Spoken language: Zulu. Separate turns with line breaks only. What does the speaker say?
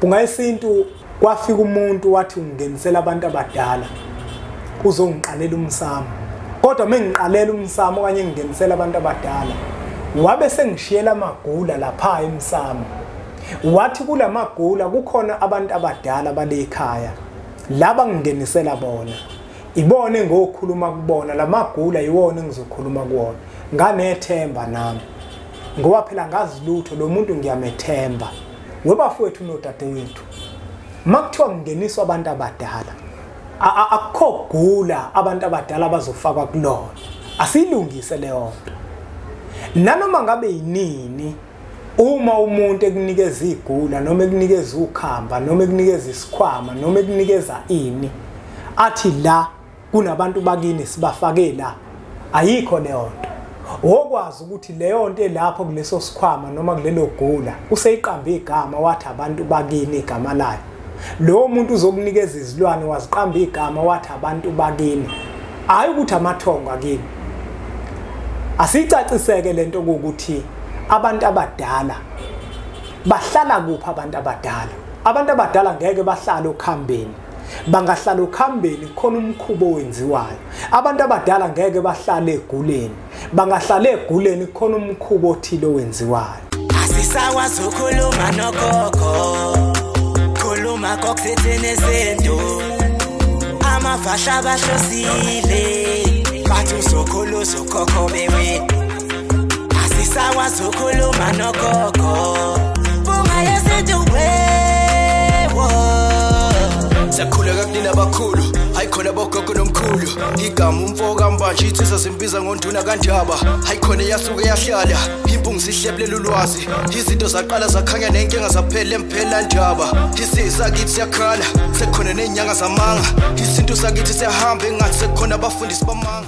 Mpunga Yesintu kwafika umuntu wathi ungenisela abantu abadala uzongiqalela umsamo. Kodwa mengiqalela umsamo okanye ngingenisela abantu abadala, wabe sengishiyela amagula lapha emsamo. Wathi kulamagula kukhona abantu abadala balekhaya laba ngingenisela bona. Ibone ngokukhuluma kubona lamagula iwona engizokhuluma kuwona. Nganethemba nami. Ngoba phela ngazi lutho lo muntu ngiyamethemba. Webafowethu nodadewethu, makuthiwa kungeniswa abantu abadala, akukho gula abantu abadala bazofakwa kulona. Asiyilungise leyo nto. Nanoma ngabe yinini, uma umuntu ekunikeza igula noma ekunikeza ukhamba noma ekunikeza isikhwama noma ekunikeza ini, athi la kunabantu bakini sibafake la, ayikho leyo nto. Wokwazi ukuthi leyo nto elapho kuleso sikhwama noma kulelo gula useyiqamba igama wathi abantu bakini igama layo. Lo muntu uzokunikeza izilwane waziqamba igama wathi abantu bakini, hayi ukuthi amathongo akini. Asicaciseke lento ukuthi abantu abadala bahlala kuphi. Abantu abadala, abantu abadala ngeke bahlale okhambeni. Bangahlala okhambeni khona umkhubo owenziwayo. Abantu abadala ngeke bahlale eguleni. Bangahlala eguleni khona umkhubo othile owenziwayo.
Asisakwazi ukukhuluma nogogo, khuluma kokuthini izinto. Amavasha bahlosile bathi uzokhulu uzokhokho bewe. Asisakwazi ukukhuluma nogogo, Mpunga Yesintu wewo.
Siyakhuleka kunina abakhulu, hayi khona bogogo nomkhulu. Igama umfo kaMbanje insizwa zimbiza ngonduna kaNdaba. Hayi khona yasuke yahlala, impungu sihlebulela ulwazi. Izinto zaqala zakhanya nenkinga zaphela emphela ndaba. Isizwe sakithi siyakhala, sekukhona nezinyanga zamanga. Isintu sakithi siyahamba engathi sekukhona abafundisi bamanga.